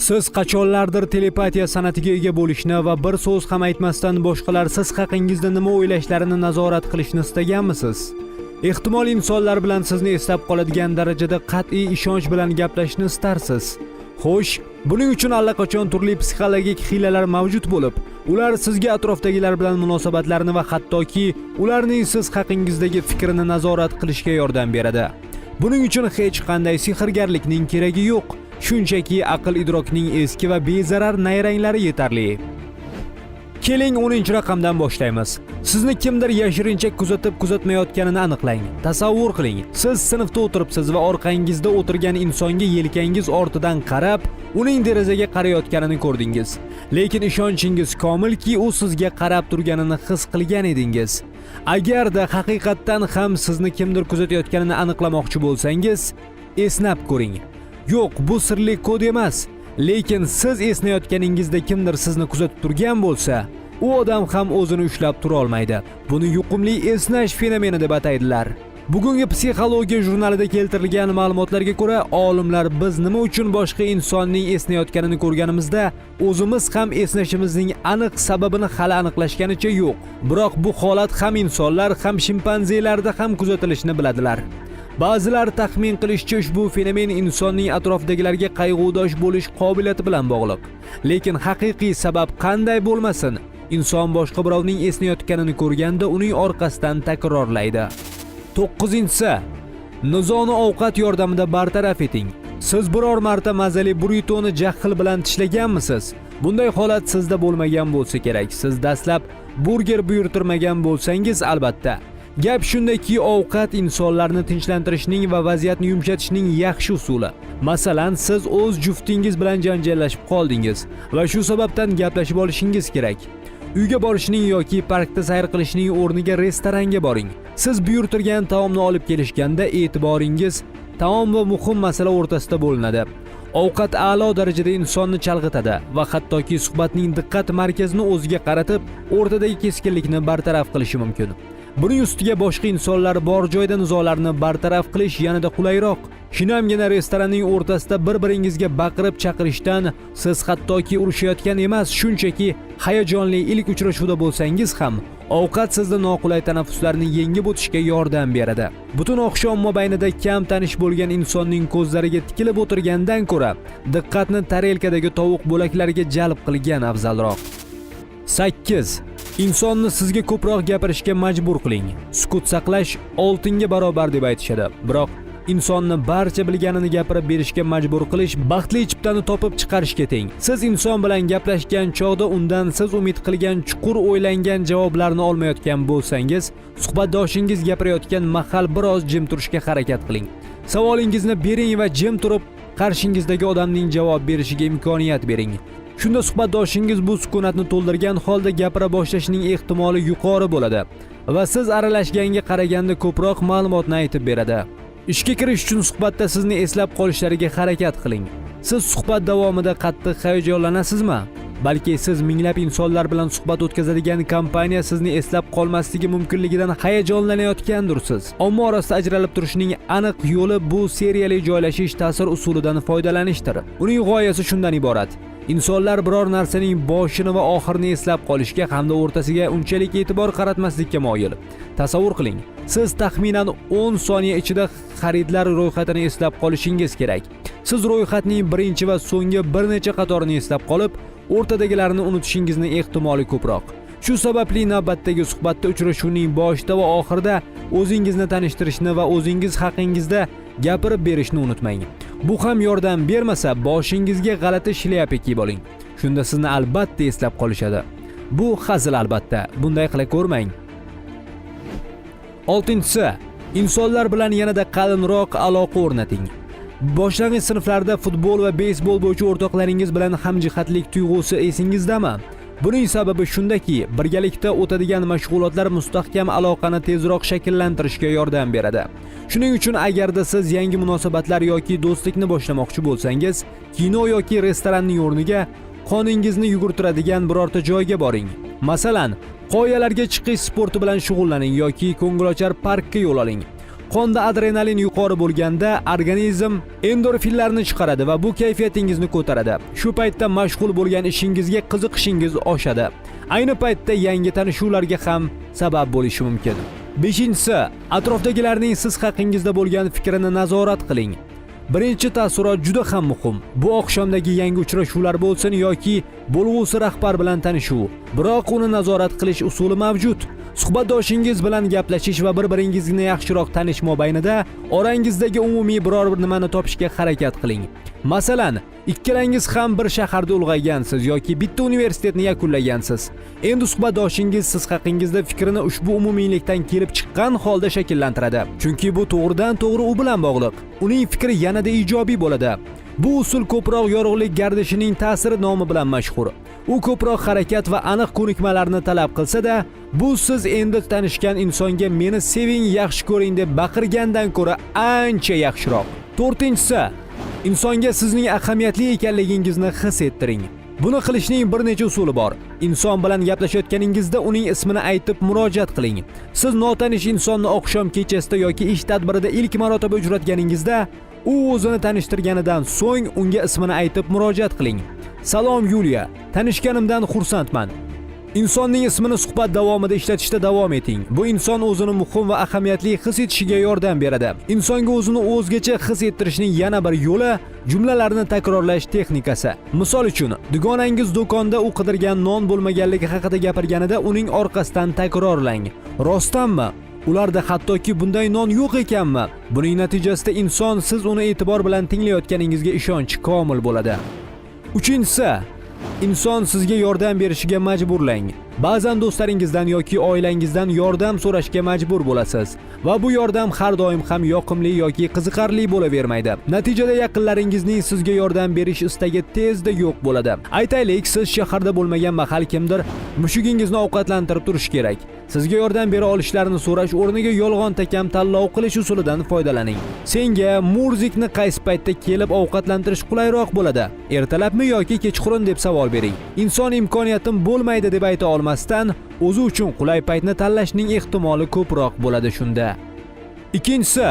Siz qachonlardir telepatiya san'atiga ega bo'lishni va bir so'z ham aytmasdan boshqalar siz haqingizda nima o'ylashlarini nazorat qilishni istaganmisiz? Ehtimol, insonlar bilan sizni eslab qoladigan darajada qat'iy ishonch bilan gaplashishni istarsiz. Xo'sh, buning uchun allaqachon turli psixologik hiylalar mavjud bo'lib, ular sizga atrofdagilar bilan munosabatlarni va hattoki ularning siz haqingizdagi fikrini nazorat qilishga yordam beradi. Buning uchun hech qanday sehrgarlikning keragi yo'q. Shunchaki aql idrokning eski va bezarar nayranglari yetarli. Keling, 10 raqamdan boshlaymiz. Sizni kimdir yashirincha kuzatib kuzatmayotganini aniqlang. Tasavvur qiling, siz sinfda o'tiribsiz va orqangizda o'tirgan insonga yelkangiz ortidan qarab, uning derazaga qarayotganini ko'rdingiz. Lekin ishonchingiz komilki, u sizga qarab turganini his qilgan edingiz. Agarda haqiqatdan ham sizni kimdir kuzatayotganini aniqlamoqchi bo'lsangiz, esnab ko'ring. Yo'q, bu sirli kod emas. Lekin siz esnayotganingizda kimdir sizni kuzatib turgan bo'lsa, u odam ham o'zini ushlab tura olmaydi. Buni yuqumli esnash fenomeni deb ataydilar. Bugungi Psixologiya jurnalida keltirilgan ma'lumotlarga ko'ra, olimlar biz nima uchun boshqa insonning esnayotganini ko'rganimizda o'zimiz ham esnashimizning aniq sababini hali aniqlashganicha yo'q. Biroq bu holat ham insonlar, ham shimpanzelarda ham kuzatilishini biladilar. Ba'zilar taxmin qilishicha, ushbu fenomen insonning atrofdagilarga qayg'udosh bo'lish qobiliyati bilan bog'liq. Lekin haqiqiy sabab qanday bo'lmasin, inson boshqa birovning esnayotganini ko'rganda uning orqasidan takrorlaydi. 9-inchisi. Nizoni ovqat yordamida bartaraf eting. Siz biror marta mazali buritoni jahl bilan tishlaganmisiz? Bunday holat sizda bo'lmagan bo'lsa kerak. Siz dastlab burger buyurtirmagan bo'lsangiz, albatta. Gap shundaki, ovqat insonlarni tinchlantirishning va vaziyatni yumshatishning yaxshi usuli. Masalan, siz o'z juftingiz bilan janjallashib qoldingiz va shu sababdan gaplashib olishingiz kerak. Uyga borishning yoki parkda sayr qilishning o'rniga restoranga boring. Siz buyurtirgan taomni olib kelishganda e'tiboringiz taom va muhim masala o'rtasida bo'linadi. Ovqat a'lo darajada insonni chalg'itadi va hattoki suhbatning diqqat markazini o'ziga qaratib, o'rtadagi keskinlikni bartaraf qilishi mumkin. Buning ustiga boshqa insonlar bor joyda nizolarni bartaraf qilish yanada qulayroq. Shinamgina restoranning o'rtasida bir-biringizga baqirib chaqirishdan, siz hattoki urushayotgan emas, shunchaki hayajonli ilk uchrashuvda bo'lsangiz ham, ovqat sizni noqulay tanaffuslarni yengib o'tishga yordam beradi. Butun oqshom mobaynida kam tanish bo'lgan insonning ko'zlariga tikilib o'tirgandan ko'ra, diqqatni tarelkadagi tovuq bo'laklariga jalb qilgan afzalroq. 8. Insonni sizga ko'proq gapirishga majbur qiling. Sukut saqlash oltinga barobar deb aytishadi. Biroq insonni barcha bilganini gapirib berishga majbur qilish baxtli chiptani topib chiqarishga teng. Siz inson bilan gaplashgan chog'da undan siz umid qilgan chuqur o'ylangan javoblarni olmayotgan bo'lsangiz, suhbatdoshingiz gapirayotgan mahal biroz jim turishga harakat qiling. Savolingizni bering va jim turib qarshingizdagi odamning javob berishiga imkoniyat bering. Shunda suhbatdoshingiz bu sukunatni to'ldirgan holda gapira boshlashining ehtimoli yuqori bo'ladi va siz aralashganga qaraganda ko'proq ma'lumotni aytib beradi. Ishga kirish uchun suhbatda sizni eslab qolishlariga harakat qiling. Siz suhbat davomida qattiq hayajonlanasizmi? Balki siz minglab insonlar bilan suhbat o'tkazadigan kompaniya sizni eslab qolmasligi mumkinligidan hayajonlanayotgandursiz. Omma orasida ajralib turishning aniq yo'li bu seriyali joylashish ta'sir usulidan foydalanishdir. Uning g'oyasi shundan iborat: insonlar biror narsaning boshini va oxirini eslab qolishga hamda o'rtasiga unchalik e'tibor qaratmaslikka moyil. Tasavvur qiling, siz taxminan 10 soniya ichida xaridlar ro'yxatini eslab qolishingiz kerak. Siz ro'yxatning birinchi va so'nggi bir necha qatorini eslab qolib, o'rtadagilarni unutishingizni ehtimoli ko'proq. Shu sababli navbatdagi suhbatda uchrashuvning boshida va oxirida o'zingizni tanishtirishni va o'zingiz haqingizda gapirib berishni unutmang. Bu ham yordam bermasa, boshingizga g'alati shlyapa kiyib oling. Shunda sizni albatta eslab qolishadi. Bu hazil albatta. Bunday qila ko'rmang. Oltinchisi, insonlar bilan yanada qalinroq aloqa o'rnating. Boshlang'ich sinflarda futbol va beysbol bo'yicha o'rtoqlaringiz bilan hamjihatlik tuyg'usi esingizdami? Buning sababi shundaki, birgalikda o'tadigan mashg'ulotlar mustahkam aloqani tezroq shakllantirishga yordam beradi. Shuning uchun agarda siz yangi munosabatlar yoki do'stlikni boshlamoqchi bo'lsangiz, kino yoki restoranning o'rniga qoningizni yugurtiradigan birorta joyga boring. Masalan, qoyalarga chiqish sporti bilan shug'ullaning yoki ko'ngilochar parkka yo'l oling. Qonda adrenalin yuqori bo'lganda organizm endorfinlarni chiqaradi va bu kayfiyatingizni ko'taradi. Shu paytda mashg'ul bo'lgan ishingizga qiziqishingiz oshadi. Ayni paytda yangi tanishuvlarga ham sabab bo'lishi mumkin. Beshinchisi, atrofdagilarning siz haqingizda bo'lgan fikrini nazorat qiling. Birinchi taassurot juda ham muhim. Bu oqshomdagi yangi uchrashuvlar bo'lsin yoki bo'lg'usi rahbar bilan tanishuv. Biroq uni nazorat qilish usuli mavjud. Suhbatdoshingiz bilan gaplashish va bir-biringizni yaxshiroq tanish mobaynida orangizdagi umumiy biror bir nimani topishga harakat qiling. Masalan, ikkalangiz ham bir shaharda ulg'aygansiz yoki bitta universitetni yakunlagansiz. Endi suhbatdoshingiz siz haqingizda fikrini ushbu umumiylikdan kelib chiqqan holda shakllantiradi. Chunki bu to'g'ridan to'g'ri u bilan bog'liq. Uning fikri yanada ijobiy bo'ladi. Bu usul ko'proq yorug'lik gardishining ta'siri nomi bilan mashhur. U ko'proq harakat va aniq ko'nikmalarni talab qilsa-da, bu siz endi tanishgan insonga "Meni seving, yaxshi ko'ring" deb baqirgandan ko'ra ancha yaxshiroq. To'rtinchisi, insonga sizning ahamiyatli ekanligingizni his ettiring. Buni qilishning bir necha usuli bor. Inson bilan gaplashayotganingizda uning ismini aytib murojaat qiling. Siz notanish insonni oqshom kechasida yoki ish tadbirida ilk marotaba uchratganingizda, u o'zini tanishtirganidan so'ng unga ismini aytib murojaat qiling. "Salom, Yuliya, tanishganimdan xursandman." Insonning ismini suhbat davomida ishlatishda davom eting. Bu inson o'zini muhim va ahamiyatli his etishiga yordam beradi. Insonga o'zini o'zgacha his ettirishning yana bir yo'li jumlalarni takrorlash texnikasi. Misol uchun, dugonangiz do'konda u qidirgan non bo'lmaganligi haqida gapirganida uning orqasidan takrorlang: "Rostdanmi? Ularda hattoki bunday non yo'q ekanmi?" Buning natijasida inson siz uni e'tibor bilan tinglayotganingizga ishonchi komil bo'ladi. Uchinchisi, inson sizga yordam berishiga majburlang. Ba'zan do'stlaringizdan yoki oilangizdan yordam so'rashga majbur bo'lasiz va bu yordam har doim ham yoqimli yoki qiziqarli bo'lavermaydi. Natijada yaqinlaringizning sizga yordam berish istagi tezda yo'q bo'ladi. Aytaylik, siz shaharda bo'lmagan mahal kimdir mushugingizni ovqatlantirib turishi kerak. Sizga yordam bera olishlarini so'rash o'rniga yolg'on takam tanlov qilish usulidan foydalaning. "Senga Murzikni qaysi paytda kelib ovqatlantirish qulayroq bo'ladi? Ertalabmi yoki kechqurun?" deb savol bering. Inson "Imkoniyatim bo'lmaydi" deb ayta olmasdan, o'zi uchun qulay paytni tanlashning ehtimoli ko'proq bo'ladi shunda. Ikkinchisi,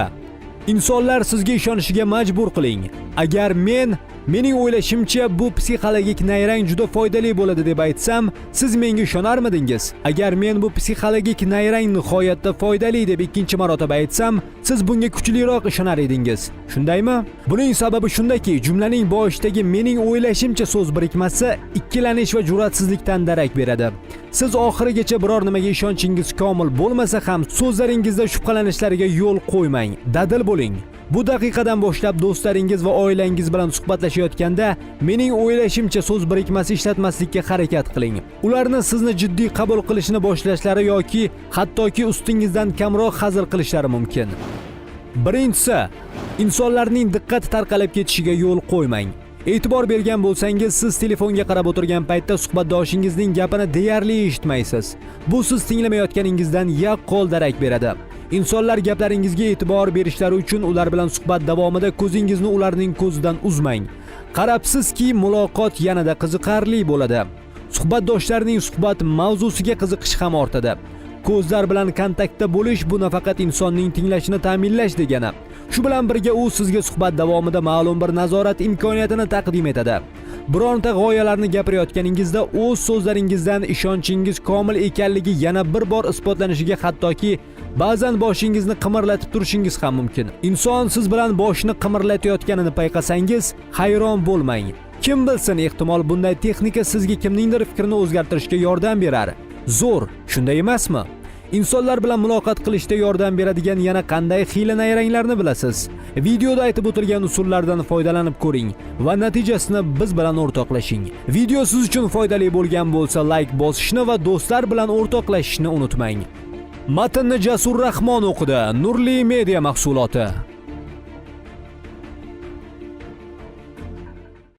insonlar sizga ishonishiga majbur qiling. Agar men "Mening o'ylashimcha, bu psixologik nayrang juda foydali bo'ladi" deb aytsam, siz menga ishonarmidingiz? Agar men "Bu psixologik nayrang nihoyatda foydali" deb ikkinchi marotaba aytsam, siz bunga kuchliroq ishonar edingiz. Shundaymi? Buning sababi shundaki, jumlaning boshidagi "Mening o'ylashimcha" so'z birikmasi ikkilanish va jur'atsizlikdan darak beradi. Siz oxirigacha biror nimaga ishonchingiz komil bo'lmasa ham, so'zlaringizda shubhalanishlariga yo'l qo'ymang. Dadil bo'ling. Bu daqiqadan boshlab do'stlaringiz va oilangiz bilan suhbatlashayotganda "Mening o'ylashimcha" so'z birikmasi ishlatmaslikka harakat qiling. Ularni sizni jiddiy qabul qilishni boshlashlari yoki hattoki ustingizdan kamroq hazil qilishlari mumkin. Birinchisi, insonlarning diqqati tarqalib ketishiga yo'l qo'ymang. E'tibor bergan bo'lsangiz, siz telefonga qarab o'tirgan paytda suhbatdoshingizning gapini deyarli eshitmaysiz. Bu siz tinglamayotganingizdan yaqqol darak beradi. Insonlar gaplaringizga e'tibor berishlari uchun ular bilan suhbat davomida ko'zingizni ularning ko'zidan uzmang. Qarabsizki, muloqot yanada qiziqarli bo'ladi. Suhbatdoshlarning suhbat mavzusiga qiziqishi ham ortadi. Ko'zlar bilan kontaktda bo'lish bu nafaqat insonning tinglashini ta'minlash degani. Shu bilan birga u sizga suhbat davomida ma'lum bir nazorat imkoniyatini taqdim etadi. Bironta g'oyalarni gapirayotganingizda o'z so'zlaringizdan ishonchingiz komil ekanligi yana bir bor isbotlanishiga hattoki ba'zan boshingizni qimirlatib turishingiz ham mumkin. Inson siz bilan boshini qimirlatayotganini payqasangiz, hayron bo'lmang. Kim bilsin, ehtimol bunday texnika sizga kimningdir fikrini o'zgartirishga yordam berar. Zo'r, shunday emasmi? Insonlar bilan muloqot qilishda yordam beradigan yana qanday xiyla nayranglarni bilasiz? Videoda aytib o'tilgan usullardan foydalanib ko'ring va natijasini biz bilan o'rtoqlashing. Video siz uchun foydali bo'lgan bo'lsa, layk bosishni va do'stlar bilan o'rtoqlashishni unutmang. Matnni Jasur Rahmon o'qidi. Nurli Media mahsuloti.